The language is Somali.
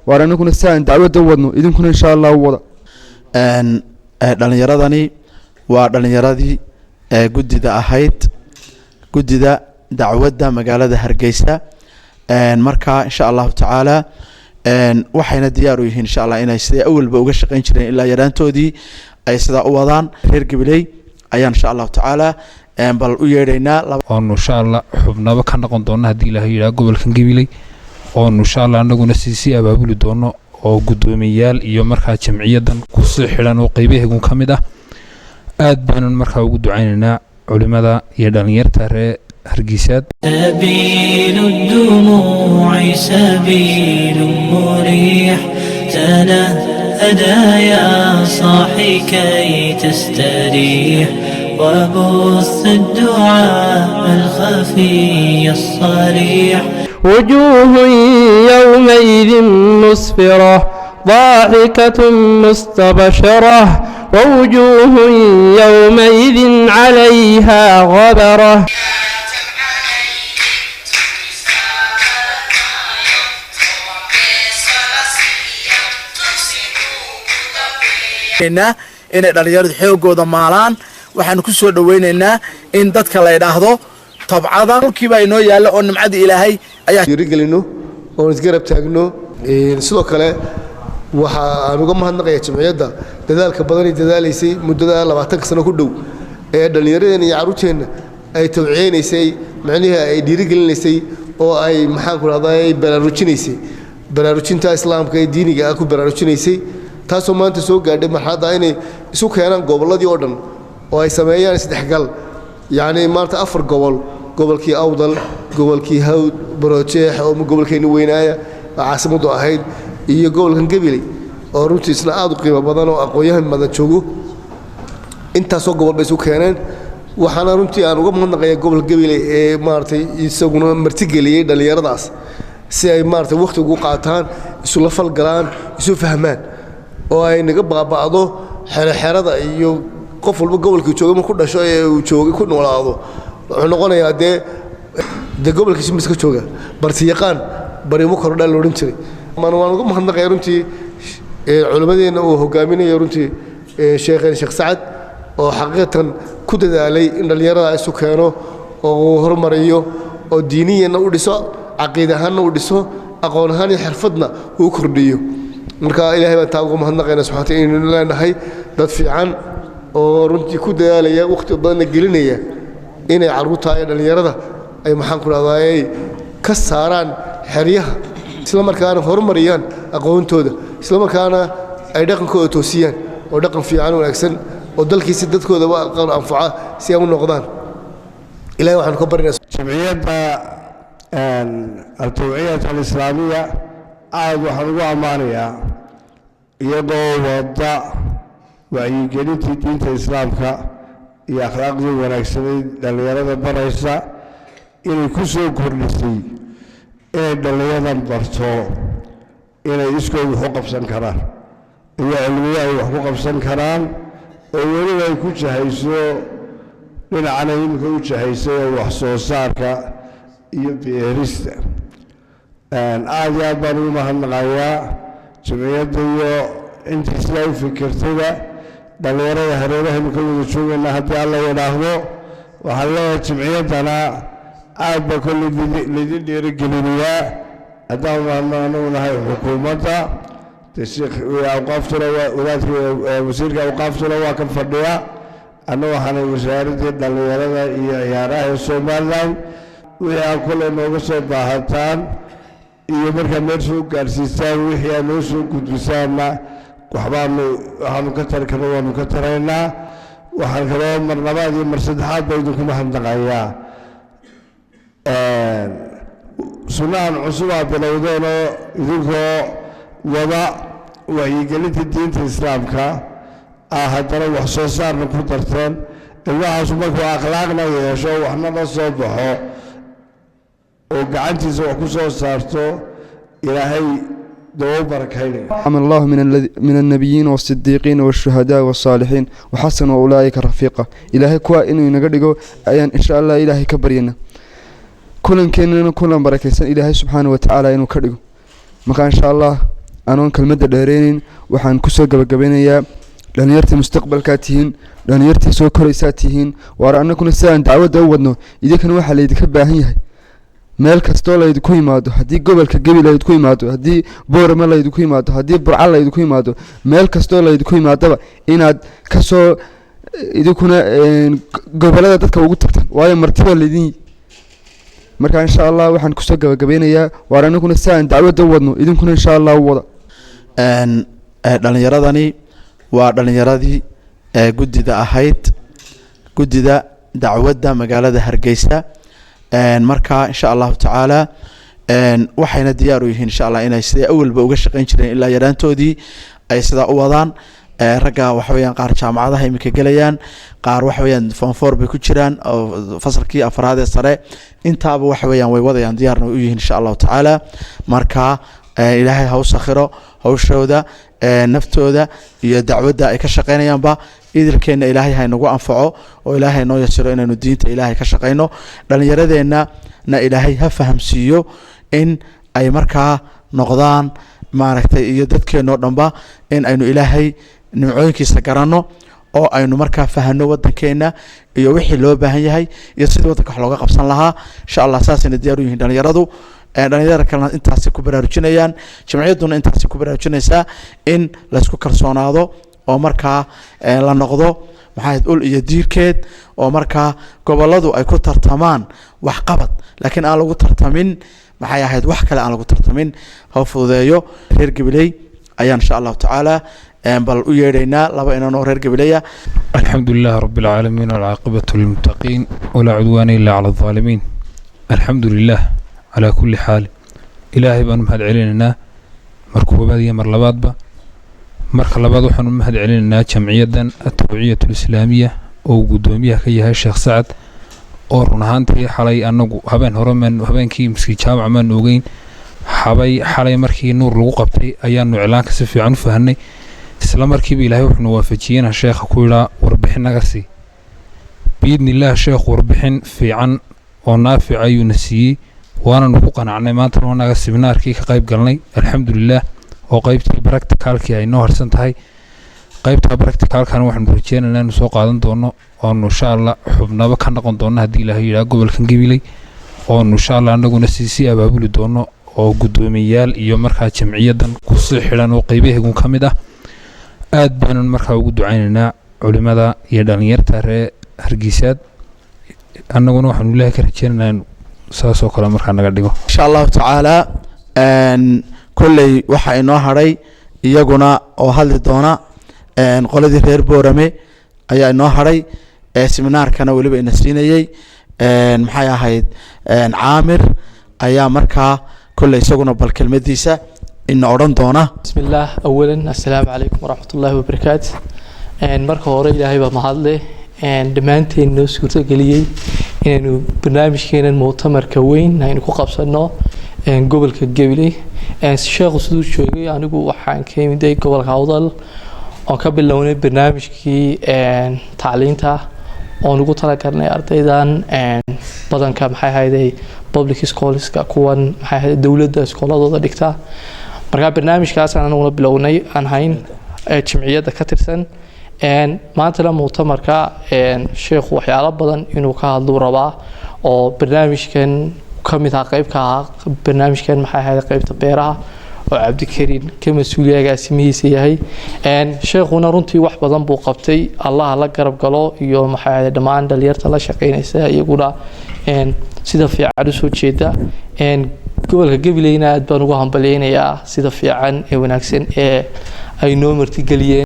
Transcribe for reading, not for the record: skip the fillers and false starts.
Waar anaguna si aan dacwadda wadno, idinkuna insha Allah u wada. Dhalinyaradani waa dhalinyaradii guddida ahayd, guddida dacwadda magaalada Hargeysa. Marka insha Allahu tacaala waxayna diyaar u yihiin insha Allah inay siday awalba uga shaqeyn jireen ilaa yaraantoodii ay sidaa u wadaan. Reer Gabiley ayaan insha Allahu tacaala bal u yeedhaynaa. Oonu insha Allah xubnaba ka noqon doono haddii Ilahay yidhaha gobolkan Gabiley, oonu insha Allah anaguna sii abaabuli doono oo guddoomiyayaal iyo markaa jamciyadan kusii xidhan oo qeybaheegun ka mid ah. Aad baanan markaa ugu ducaynaynaa culimada iyo dhallinyarta reer Hargeysaad. سبيل الدموع سبيل مريح، تنهدى يا صاحي كي تستريح، وبث الدعاء الخفي الصريح. وجوه يومئذ مسفرة ضاحكة مستبشرة، ووجوه يومئذ عليها غبرة. Inay dhalinyaradu xoogooda maalaan, waxaanu ku soo dhaweynaynaa in dadka la idhaahdo tabcada dhulkiibaa inoo yaalla oo nimcadii Ilaahay ayaa dhiirigelino oon isgarab taagno. Sidoo kale waxa aan uga mahadnaqaya jamciyadda dadaalka badanay dadaalaysay muddada 20-ka sano ku dhow ee dhallinyaradeenna iyo carruurteenna ay tawciyeynaysay, macnihii ay dhiirigelinaysay oo ay, maxaan ku rahday, baraarujinaysay, baraarujinta Islaamka ee diiniga ah ku baraarujinaysay, taasoo maanta soo gaadhay marxaladda inay isu keenaan gobolladii oo dhan oo ay sameeyaan isdhexgal. Yacni maanta afar gobol, gobolkii Awdal, gobolkii Hawd, Baroojeex oo gobolkeenni weynaaya caasimaddu ahayd, iyo gobolkan Gabiley oo runtii isna aad u qiimo badan oo aqoon-yahan badan joogo, intaasoo gobol bay isu keeneen. Waxaana runtii aan uga mahadnaqaya gobolka Gabiley ee maaragtay isaguna martigeliyey dhallinyaradaas si ay maaragtay wakhti ugu qaataan, isula falgalaan, isu fahmaan oo ay naga baaba'do xeroxerada iyo qof walba gobolkii joogay marku dhasho ee uu joogay ku noolaado. Wuxuu noqonayaa dee gobolkiisi miska jooga bartiyaqaan barimo kordhaa la odhan jiray. Waan uga mahadnaqaya runtii culimmadeenna uu hogaaminayo runtii sheekheen Sheekh Sacad oo xaqiiqatan ku dadaalay in dhallinyarada isu keeno oo uu horumariyo oo diiniyanna u dhiso, caqiid ahaanna u dhiso, aqoon ahaan iyo xirfadna uu kordhiyo. Marka Ilahay baan taa uga mahadnaqayna subxana inaynu leenahay dad fiican oo runtii ku dadaalaya, wakhti badanna gelinaya inay carruurta iyo dhallinyarada ay, maxaan ku rahdaayey, ka saaraan xeryaha, isla markaana horumariyaan aqoontooda, isla markaana ay dhaqankooda toosiyaan oo dhaqan fiican wanaagsan oo dalkiisa dadkoodaba anfaca si ay u noqdaan. Ilahay waxaanu ka baryanaa. Jamciyadda Altawciyat Alislaamiya aada waxaan ugu ammaanayaa iyagoo wadda wacyigelintii diinta Islaamka iyo akhlaaqdii wanaagsanayd dhallinyarada baraysa, inay ku soo kordhisay inay dhallinyaradan barto inay iskood wax u qabsan karaan iyo cilmiyo ay wax ku qabsan karaan, oo weliba ay ku jahayso dhinacana iminka u jahaysay oo wax soo saarka iyo beerista. Aada iyo aad baan ugu mahadnaqayaa jamciyadda iyo intii sidaa u fikirtayba. Dhallinyarada hareerahaynu ka wada joogayna haddii Alla yidhaahdo, waxaan leeyahay jamciyaddana aad baa kolley laydin dhiirigelinayaa. Haddaan mahadno anagu nahay xukuumadda, de sheekh awqaaftuna waa wadaadka, wasiirka awqaaftuna waa ka fadhiya. Anna waxaanay wasaaraddii dhallinyarada iyo ciyaaraha ee Somaliland, wixii aad kolley nooga soo baahataan iyo markaa meel soo gaadhsiistaan, wixii aad noo soo gudbisaanna, waxbaanu waxaanu ka tari karno waanu ka taraynaa. Waxaan kaloo mar labaad iyo mar saddexaad ba idinku mahadnaqayaa sunnahan cusub aa bilowdeenoo idinkoo wada wacyigelinta diinta Islaamka ah haddana wax soo saarna ku darteen. Ilmahaasu markuu akhlaaqna yeesho, waxna la soo baxo oo gacantiisa wax ku soo saarto, Ilaahay dee u barakaynaya. عمل الله من النبيين والصديقين والشهداء والصالحين وحسن أولئك رفيقا. Ilaahay kuwa inuu inaga dhigo ayaan insha Allah Ilaahay ka baryana. Kulankeenana kulan barakaysan Ilaahay subxaana wa tacaala inuu ka dhigo. Marka insha Allah. Anoon kelmadda dheereynin, waxaan kusoo gabagabeynayaa: dhalinyartii mustaqbalkaa tihiin, dhalinyartii soo koraysaa tihiin. Waar annaguna sidaan dacwadda u wadno, idinkana waxaa laydinka baahan yahay meel kastoo laydinku yimaado, haddii gobolka Gebi laydinku yimaado, haddii Boorama laydinku yimaado, haddii Burca laydinku yimaado, meel kastoo laydinku yimaadaba inaad kasoo idinkuna gobolada dadka ugu tagtaan, waayo martiba laydin. Marka insha Allah waxaan kusoo gabagabeynayaa: waar anaguna si aan dacwadda u wadno, idinkuna insha Allah u wada. Dhalinyaradani waa dhalinyaradii guddida ahayd, guddida dacwadda magaalada Hargeysa. Marka insha Allahu tacaala waxayna diyaar u yihiin insha Allah inay siday awalba uga shaqeyn jireen ilaa yaraantoodii ay sidaa u wadaan. Ragga waxa weeyaan qaar jaamacadaha iminka gelayaan, qaar waxa weeyaan form four bay ku jiraan oo fasalkii afraad ee sare. Intaaba waxa weeyaan way wadayaan, diyaarna way u yihiin insha Allahu tacaala. Marka Ilaahay ha u sakhiro hawshooda, naftooda iyo dacwadda ay ka shaqeynayaanba. Idilkeenna Ilaahay ha inagu anfaco oo Ilaahay noo yasiro inaynu diinta Ilaahay ka shaqeyno. Dhalinyaradeenna na Ilaahay ha fahamsiiyo in ay markaa noqdaan maaragtay, iyo dadkeennoo dhanba in aynu Ilaahay nimcooyinkiisa garanno oo aynu markaa fahanno waddankeenna iyo wixii loo baahan yahay iyo sidii waddanka wax looga qabsan lahaa insha Allah. Saasayna diyaar u yihiin dhalinyaradu. Dhalinyarada kalena intaasay ku baraarujinayaan, jamciyadduna intaasay ku baraarujinaysaa in laysku kalsoonaado oo markaa la noqdo maxaa ul iyo diirkeed, oo markaa gobolladu ay ku tartamaan waxqabad, laakiin aan lagu tartamin maxay ahayd wax kale aan lagu tartamin. Ha fududeeyo. Reer Gabiley ayaan insha Allahu tacaala bal u yeedhaynaa, laba inan oo reer Gabileya. الحمد لله رب العالمين، والعاقبة للمتقين، ولا عدوان إلا على الظالمين. الحمد لله على كل حال. Ilaahay baanu mahad celinaynaa mar koobaad iyo mar labaadba. Marka labaad waxaanu mahad celinaynaa jamciyaddan Atawciyat Alislaamiya oo uu guddoomiyaha ka yahay Sheekh Sacad, oo run ahaantii xalay anagu habeen hore maan habeenkii miski jaamac maan ogeyn. Xabay xalay markii Nuur lagu qabtay ayaanu iclaanka si fiican u fahanay. Isla markiiba Ilaahay wuxuuna waafajiyey inaan sheekha ku idhaa warbixin naga sii. Biidni Illaah sheekhu warbixin fiican oo naafica ayuuna siiyey, waananu ku qanacnay. Maantana wanaga siminaarkii ka qayb galnay, alxamdulilah, oo qaybtii practicalkii ay noo harsan tahay. Qaybta practicalkana waxaanu rajeynaynaa inuu soo qaadan doono oonu insha Allah xubnaba ka noqon doono haddii Ilaahay yidhaha gobolkan Gabiley, oonu insha Allah anaguna sii abaabuli doono oo guddoomiyayaal iyo markaa jamciyaddan kusii xidhan oo qaybaheegun ka mid ah. Aad baanan markaa ugu ducaynaynaa culimada iyo dhalinyarta reer Hargeysaad. Annaguna waxaanu Ilaahay ka rajeynaynaa in saasoo kale markaa naga dhigo. Insha Allahu tacaala kolley waxaa inoo hadhay iyaguna oo hadli doona qoladii reer Boorame ayaa inoo hadhay, seminaarkana weliba ina siinayey maxay ahayd Caamir ayaa markaa kolley isaguna bal kelmadiisa ina odhan doona. بسم الله. أولا السلام عليكم ورحمة الله وبركاته. Marka hore Ilaahay baa mahadle dhammaanteen noo suurtageliyey inaynu barnaamijkeenan muctamarka weyn aynu ku qabsano gobolka Gabiley. Sheekhu siduu joogay, anigu waxaan ka imiday gobolka Awdal oon ka bilownay barnaamijkii tacliinta oon ugu talagalnay ardaydan badanka maxay ahayday public schoolska, kuwan maxay ahayd dowladda iskooladooda dhigta. Marka barnaamijkaasaan anaguna bilownay aan hayn jimciyadda ka tirsan. Maantana muctamarka sheekhu waxyaalo badan inuu ka hadluu rabaa oo barnaamijkan ka mid ahaa, qayb ka ahaa barnaamijkan maxay ahayd qaybta beeraha oo Cabdikariin ka mas-uuliya agaasimihiisa yahay. Sheekhuna runtii wax badan buu qabtay, Allaha la garab galo, iyo maxay ahayd dhammaan dhalinyarta la shaqeynaysa iyaguna sida fiican usoo jeeda. Gobolka Gabileyna aad baan ugu hambalyeynayaa sida fiican ee wanaagsan ee ay noo martigeliyeen.